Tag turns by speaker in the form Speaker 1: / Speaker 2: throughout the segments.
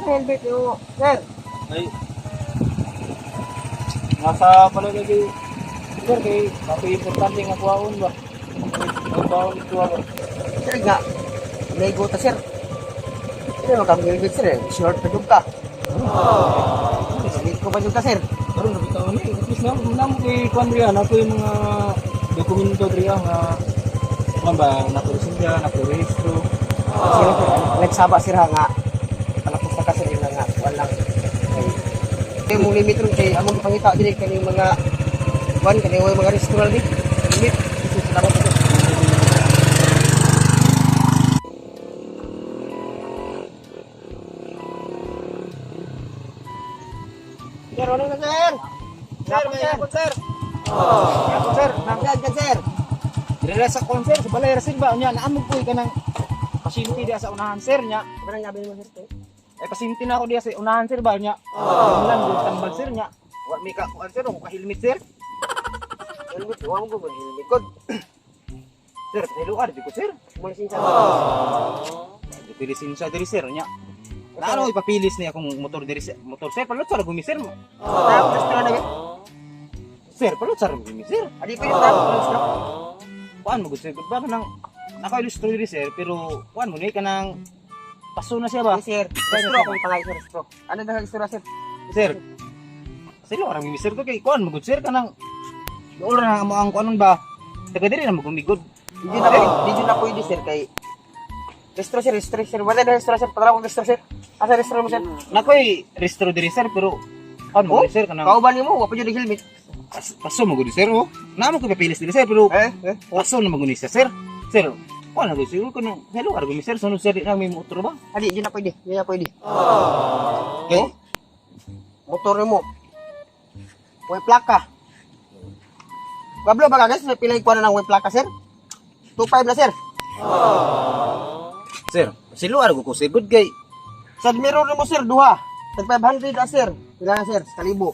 Speaker 1: Helmet yo, sir.
Speaker 2: Ay. Nasa pala lagi. Sir, kay kapoy importante nga kuwaon ba? Ang baon ito ba?
Speaker 1: Sir nga, may ta sir. Hindi mo kami helmet sir, eh. Short pa jud ka. Sige ko pa jud ka sir.
Speaker 2: Karon na bitaw ni. At least na mo kay kuan riya na yung mga dokumento riya nga kuan ba na ko lisensya, na ko rehistro.
Speaker 1: Sir, nagsaba sir ha nga. Palapos na ka sir nga nga walang. Kay mong limit ron kay among gipangita diri kaning mga kuan kani way mga restaurant di. Limit. Salamat sir. Sir, ano na sir?
Speaker 2: Sir, may hapon sir. Hapon sir.
Speaker 1: Nagdag ka sir.
Speaker 2: Dire sa kon sir, sa balay ra sir ba nya naamog ko kanang pasyente diya sa unahan sir nya.
Speaker 1: Parang ngabi mo sir.
Speaker 2: Eh pasyente na ako diya sa unahan sir ba nya. Oh. Lang gud tambag sir nya. Wa mi ka kuan sir, ako ka helmet sir.
Speaker 1: Helmet, wa mo ko helmet kod.
Speaker 2: Sir, hello di ko sir.
Speaker 1: Mo lisensya.
Speaker 2: Di ko lisensya diri sir nya. Naano ipapilis niya akong motor diri sir. Motor sir, palot sa gumi sir.
Speaker 1: Tawag restaurant na ba?
Speaker 2: Sir, palot sa gumi sir.
Speaker 1: Adi pa yung tawag restaurant.
Speaker 2: Kuan mo gud sir, gud ba kanang naka-ilustro diri sir, pero kuan mo ni kanang paso na siya ba?
Speaker 1: Yes, sir. Restro akong pangay sir, restro. Ano na restro sir?
Speaker 2: Sir. Sino orang mi sir ko kay kuan mo gud sir kanang dool ra na mo ang kuanon ba? Taga diri na mo gumigod.
Speaker 1: Di na pwede sir kay restro sir, restro sir. Wala na restro sir, patawag restro sir. Asa restro mo sir?
Speaker 2: Nakoy restro diri sir pero kuan mo
Speaker 1: Oh,
Speaker 2: gud sir kanang
Speaker 1: Kauban nimo, wa pa jud helmet.
Speaker 2: paso mo gud sir oh. Namo ko papilis diri sir pero
Speaker 1: Eh, eh.
Speaker 2: paso na mo gud siya sir. Sir, kuan na gud siguro kuno hello ra gud sir sunod sir di na may motor ba?
Speaker 1: Adi, di na pwede, di na pwede.
Speaker 2: Okay.
Speaker 1: Motor mo. Way plaka. Pablo, baka guys, may pilay ko na ng way plaka sir. 25 na sir.
Speaker 2: Sir, silo ra gud ko sir good kay
Speaker 1: Sa mirror nimo sir, duha. Tag 500 na sir. Pila na sir? Kalibo.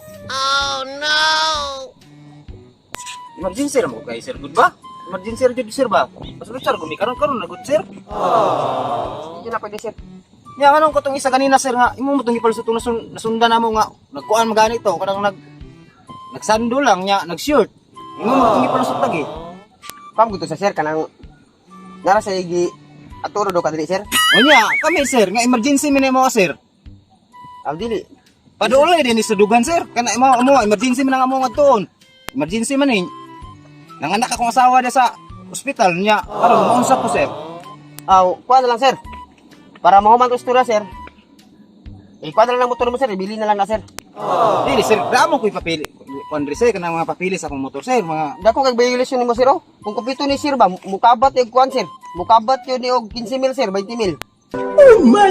Speaker 2: Emergency ra mo kay sir good ba? Emergency ra jud sir ba? Pasulod sir gumi karon karon na gud sir.
Speaker 1: Di na pwede sir.
Speaker 2: Nya anong katong isa kanina sir nga imo mo tong gipalusot tong nasundan namo nga nagkuan man gani to kanang nagsando lang nya nag-shirt. Imo mo tong gipalusot lagi.
Speaker 1: Pam gusto sa sir kanang nara sa igi aturo do ka diri sir.
Speaker 2: Unya kami sir nga emergency man mo sir.
Speaker 1: Aw dili.
Speaker 2: Paduolay din ni sudugan sir. Kana imo mo emergency man ang amo ngadtoon. Emergency man eh. Nanganak akong asawa dia sa ospital nya karon maunsa ko sir.
Speaker 1: Aw, kuha na lang sir. Para mahuman ko istorya sir. Eh, kuha na lang ang motor mo sir, ibili na lang na sir.
Speaker 2: Dili sir, damo ko ipapili. Kuan sir kanang mga papili sa akong motor sir, mga
Speaker 1: Dako kag violation nimo sir oh. Kung kumpleto ni sir ba, mukabat yung kuan sir. Mukabat yun ni og 15 mil sir, 20 mil.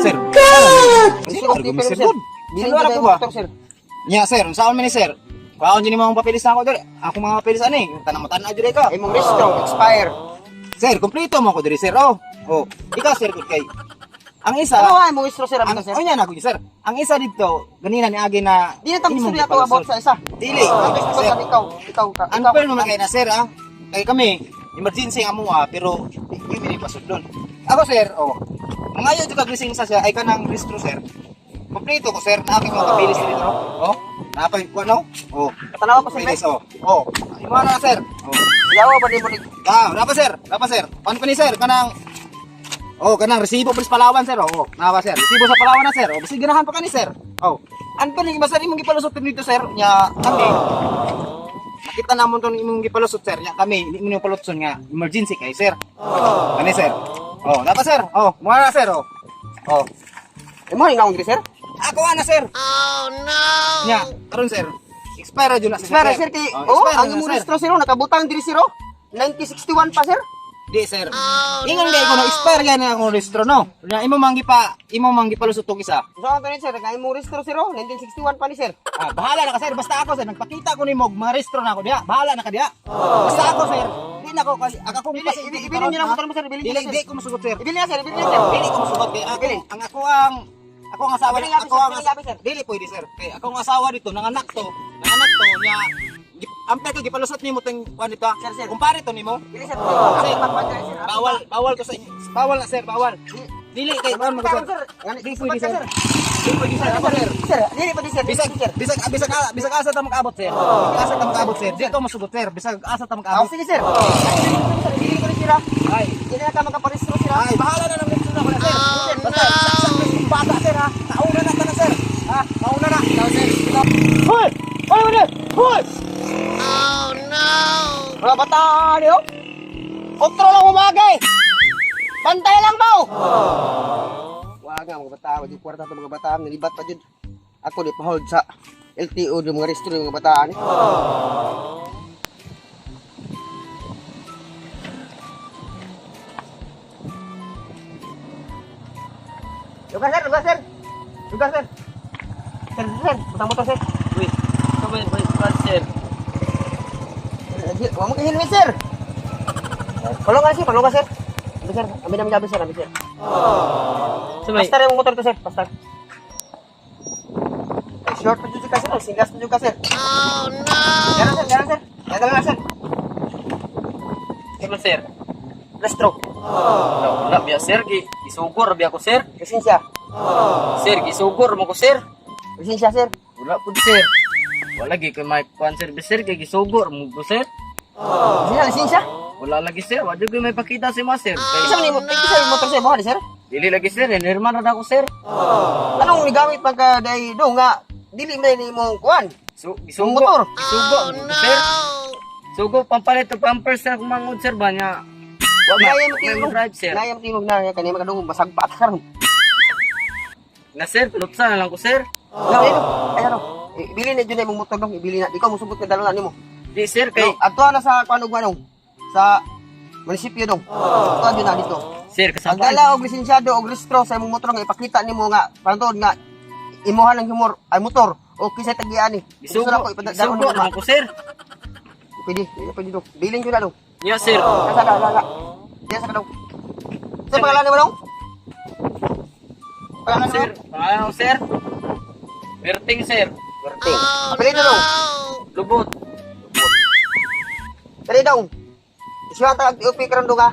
Speaker 2: Sir. God!
Speaker 1: Sino
Speaker 2: Sino sir? Good.
Speaker 1: Bili
Speaker 2: Sino
Speaker 1: na
Speaker 2: ra
Speaker 1: yung
Speaker 2: ko ba?
Speaker 1: motor sir.
Speaker 2: Nya sir, unsaon man ni sir? Kuhaon jud nimo ang papilis na ako diri. Ako mga papilis ani, tanang matan diri ka.
Speaker 1: Ay mong restro expire.
Speaker 2: Sir, kompleto mo ako diri sir. Oh. Oh, ikaw sir good kay. Ang isa,
Speaker 1: Ano ay mong restro sir,
Speaker 2: ang
Speaker 1: abot sir?
Speaker 2: unya na ko sir. Ang isa dito, ganina ni agi na
Speaker 1: Di na tang
Speaker 2: imong
Speaker 1: istorya to
Speaker 2: gipalusot.
Speaker 1: about sa isa.
Speaker 2: Dili.
Speaker 1: Ang gusto
Speaker 2: Sir,
Speaker 1: sa ikaw, ikaw ka. Ikaw.
Speaker 2: unfair naman kay na sir ah. Kay kami, emergency ang amo ah, pero di mi ni pasudlon. Ako sir, oh. Mangayo jud kag lisensya sir, ay kanang restro sir. Kompleto ko sir, na aking mga kapilis dito no. Oh, napay ko no. Oh.
Speaker 1: Tanawa ko sir.
Speaker 2: Pilis, oh. Oh. Imo na sir. Oh.
Speaker 1: Yawa ba nimo ni
Speaker 2: Ah, napa sir, napa sir. Paano pa ni sir kanang Oh, kanang resibo pa sa Palawan sir. Oh, napa sir. Resibo sa Palawan na sir. Oh, basi ganahan pa kani sir. Oh. An pa ni basta imong gipalusot dito sir nya kami. Nakita namon ton imong gipalusot sir nya kami hindi mo nimo palutson nga emergency kay sir. Oh. Kani sir. Oh, napa sir. Oh, mo na sir oh. Oh.
Speaker 1: Imo ni naong diri sir?
Speaker 2: Ako ana sir. Oh no. Nya, karon sir. Expire jud na sir.
Speaker 1: Expire sir kay oh,
Speaker 2: expire
Speaker 1: ang
Speaker 2: na,
Speaker 1: imong
Speaker 2: sir.
Speaker 1: restro sir oh, nakabutang diri sir oh. 1961 pa sir.
Speaker 2: Di sir. Oh, Ingon gay ko no expire gani akong restro no. Nya imo man gipa imo man gipalusot tong isa.
Speaker 1: So ang tanin sir, nga imong restro sir oh, 1961 pa ni sir.
Speaker 2: Ah, bahala na ka sir, basta ako sir nagpakita ko nimo og mga restro na ako diha. Bahala na ka diha. Basta ako sir, di na ko kasi ang akong
Speaker 1: Dili, ibilin niyo lang motor mo sir, ibilin
Speaker 2: Dili
Speaker 1: niyo sir.
Speaker 2: di ko musugot sir.
Speaker 1: Ibili na sir, ibili na sir.
Speaker 2: Dili ko musugot kay ako
Speaker 1: Ibilin.
Speaker 2: ang ako ang ako ang asawa
Speaker 1: Ibilin labi,
Speaker 2: ako
Speaker 1: sir,
Speaker 2: ang
Speaker 1: ibilin labi, sir.
Speaker 2: Dili pwede sir. Kay ako ang asawa dito nanganak to, nanganak to nya ampay ko gipalusot nimo tong kuan dito. ah.
Speaker 1: Sir, sir.
Speaker 2: Kumpare to nimo.
Speaker 1: Bili sir.
Speaker 2: Sir,
Speaker 1: Sir,
Speaker 2: bawal bawal ko sa inyo. Bawal na sir, bawal. Dili kay kuan mo
Speaker 1: Sir,
Speaker 2: sir.
Speaker 1: sir.
Speaker 2: Di pwede sir.
Speaker 1: Sir.
Speaker 2: Di pwede, sir. Ako, sir.
Speaker 1: Sir, dili pa di, sir.
Speaker 2: Bisag
Speaker 1: Dili, sir.
Speaker 2: bisag bisag bisag asa ta makaabot, sir. Bisag asa ta makaabot, sir. Di ako masugot, sir. Bisag asa ta
Speaker 1: Ah,
Speaker 2: makaabot.
Speaker 1: sige, sir. Ay, dili ko, sir. Dili ko ni sir, ah.
Speaker 2: Ay.
Speaker 1: Dili na ka makaparehistro, sir, ah.
Speaker 2: Ay, bahala na ng resto na ko na, sir. Sir, basta sa bata, sir, ha. Kauna na ta na, sir. Ha, kauna na. Ikaw, sir. Ikaw.
Speaker 1: Hoy! Hoy, hoy, hoy! Oh no! Mga bata niyo? Otro lang umagay! Bantay lang ba? Wag nga mga bata, wag yung kwarta to mga bata, nalibat pa jud. Ako di pa-hold sa LTO ng mga restro ng mga bata ni. Lugar, sir, lugar, sir. Lugar, sir. Sir, sir, butang motor, sir.
Speaker 3: Wait, come on, wait, sir.
Speaker 1: Huwag mo kahilmi, sir. Palungan, sir. Palungan, sir. Abi, sir. Abi namin gabi, sir. Abi, sir.
Speaker 3: Sumay.
Speaker 1: Pastar yung motor to, sir. Pastar. Ay, short pa dyan ka, sir. Singas pa dyan ka, sir. Oh, no! Yan sir. Yan, sir. Yan na lang, sir.
Speaker 3: Sumay, sir.
Speaker 1: Restro.
Speaker 3: Wala, wala, biya, sir. Gisugor, biya ko, sir.
Speaker 1: Lisensya.
Speaker 3: Sir, gisugor mo ko, sir.
Speaker 1: Lisensya, sir.
Speaker 3: Wala po, sir. Wala, gi ko may kuan service, sir. Kay gisugor mo ko, sir.
Speaker 1: Lisensya, lisensya.
Speaker 3: Wala lagi, sir. Wala ko may pakita si ma, sir. Kay,
Speaker 1: Isa man yung isa yung motor, sir. Buha ni, sir.
Speaker 3: dili lagi, sir. Inirman na ako, sir.
Speaker 1: Anong nigamit pagka dahil do nga, dili man ni mong kuan.
Speaker 3: So, gisugo.
Speaker 1: Motor.
Speaker 3: Gisugo mo ko, sir. Sugo, pampalit o pampers, sir. Kung mangod, sir, ba niya. Wa
Speaker 1: Naya mo
Speaker 3: may
Speaker 1: tingog.
Speaker 3: drive, sir.
Speaker 1: Naya mo tingog na kani makadungog basag pa at karon.
Speaker 3: Na, sir, lutsa na lang ko, sir.
Speaker 1: No, ayun. Ay ano. Ibili na jud na imong motor dong, ibili na. Ikaw mosugot ka dalo na nimo.
Speaker 3: Di, sir, kay...
Speaker 1: Kay adto na sa kuan og anong sa munisipyo dong. Adto jud na dito.
Speaker 3: Sir, kasabaan.
Speaker 1: Pagdala og lisensyado og rehistro sa imong motor nga ipakita nimo nga pantuod nga imuha ng humor ay motor o kisay tagian ni.
Speaker 3: Gisugo,
Speaker 1: Gusto na ko ipadala
Speaker 3: gisugo
Speaker 1: nimo.
Speaker 3: naman ko, sir.
Speaker 1: Pwede, pwede, pwede dong. Bilin jud na dong.
Speaker 3: Niya, sir.
Speaker 1: Kasa ka, kasa. Diyan sa kadong. Sa pangalan nimo dong? Pangalan
Speaker 3: Sir,
Speaker 1: nimo?
Speaker 3: pangalan ko, sir. Berting, sir.
Speaker 1: Berting. Apelyido dong.
Speaker 3: Lubot.
Speaker 1: Dali dong. Isuwata kag TOP karon dong ha.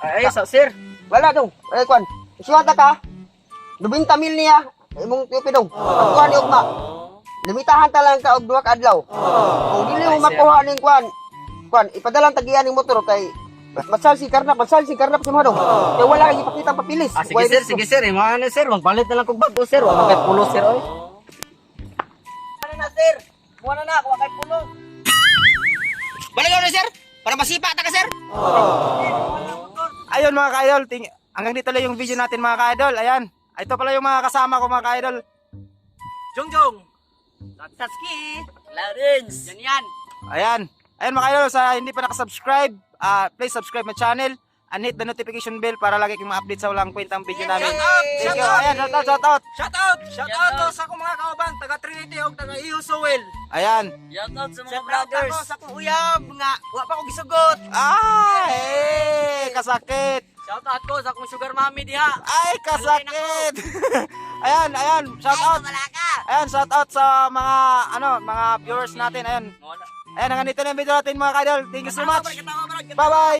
Speaker 3: Ay, sa sir.
Speaker 1: Wala dong. Wala kwan. Isuwata ka. 90 mil niya imong TOP dong. Pagkuha ni ugma. Limitahan ta lang ka og duha ka adlaw. Kung dili mo
Speaker 3: Ay, sir.
Speaker 1: makuha ning kwan, kwan ipadalang tagian ning motor kay matsal si karnap, matsal si karnap sa mga dong. Kay wala kay ipakita papilis.
Speaker 3: Ah, sige, sir, sige, sir. Eh, mga ano, sir. Magpalit na lang kong bago, sir. Wa magkay pulo, sir, oy.
Speaker 1: Ano na, sir? Kuha na na, kuha kay pulo. Balik na, sir. Para masipa ta ka, sir.
Speaker 2: Ayun, mga ka-idol, hanggang dito lang yung video natin, mga ka-idol. Ayan. Ito pala yung mga kasama ko, mga ka-idol.
Speaker 3: Jongjong. Satski. Lawrence. Yan yan.
Speaker 2: Ayan. Ayan, mga ka-idol, sa hindi pa nakasubscribe, please subscribe my channel and hit the notification bell para lagi kayong ma-update sa walang kwentang video namin.
Speaker 4: Shout out!
Speaker 2: Thank
Speaker 4: Shout
Speaker 2: you.
Speaker 4: out!
Speaker 2: Ayan, shout out, shout out.
Speaker 4: Shout out! Shout out to sa akong mga kauban, taga Trinity og taga Iusowel.
Speaker 2: Ayan.
Speaker 3: Shout out sa mga
Speaker 4: Shout out
Speaker 3: vloggers.
Speaker 4: ako sa akong uyab nga wa pa ko gisugot.
Speaker 2: Ah, eh, kasakit.
Speaker 3: Shout out ko sa akong sugar mommy diha.
Speaker 2: Ay, kasakit. Ayan, ayan, shout out. Ayan, shout out sa mga ano, mga viewers natin. Ayan. Ayan, hanggang dito na yung video natin, mga ka-idol. Thank you so much. Bye-bye.